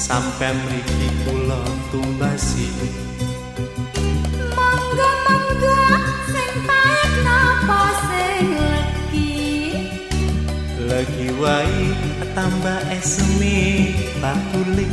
Sampe mriki kula tumbasi. Monggo monggo sing pait napa sing legi? Legi wae tambah eseme bakule.